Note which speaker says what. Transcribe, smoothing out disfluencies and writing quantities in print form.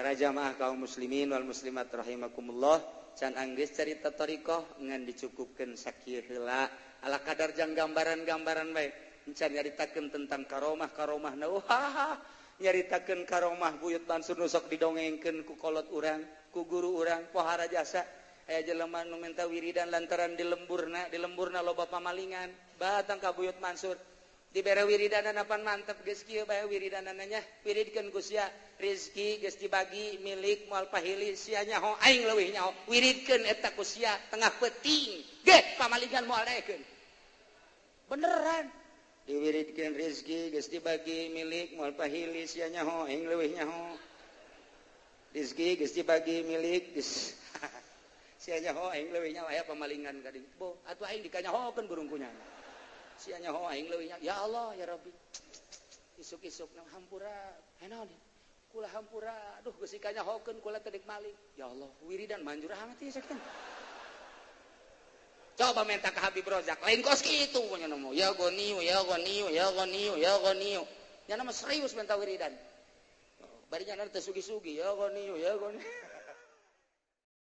Speaker 1: Para jamaah kaum muslimin wal muslimat rahimakumullah, can anggeus carita thariqah, ngan dicukupkeun sakieu heula, ala kadar jang gambaran-gambaran bae. Encan nyaritakeun tentang karomah-karomah na. Wah, nyaritakeun karomah Buyut Mansur nu sok didongengkeun ku kolot urang, ku guru urang, pohara jasa. Aya jelema nu minta wiridan lantaran di lemburna loba pamalingan. Batang ka Buyut Mansur, dibere wiridanan, apan mantep, geus kieu bae wiridanana nya, wiridkeun ku sia, rezeki geus dibagi milik, moal pahili, sia nyaho aing leuwih nyaho, wiridkeun eta ku sia tengah peuting ge pamalingan moal daekeun. Beneran diwiridkeun, rezeki geus dibagi milik, moal pahili, sia nyaho aing leuwih nyaho, rezeki geus dibagi milik, geus sia nyaho aing leuwih nyaho, aya pamalingan ka dieu, bo atuh aing dikanyahokeun burung kunya, sia nyaho aing leuwih. Ya Allah, ya Rabbi, isuk-isuk nang hampura, naon kula hampura, aduh, geus dikanyahokeun kula teh dek maling. Ya Allah, wiridan manjur amat ieu sakitu. Coba minta ke Habib Rozak, lain kos kitu nya nemu, ya goniu, ya goniu, ya goniu, ya goniu. Nya nama serius minta wiridan, barinya nanti sugi-sugi, ya goniu, ya goniu.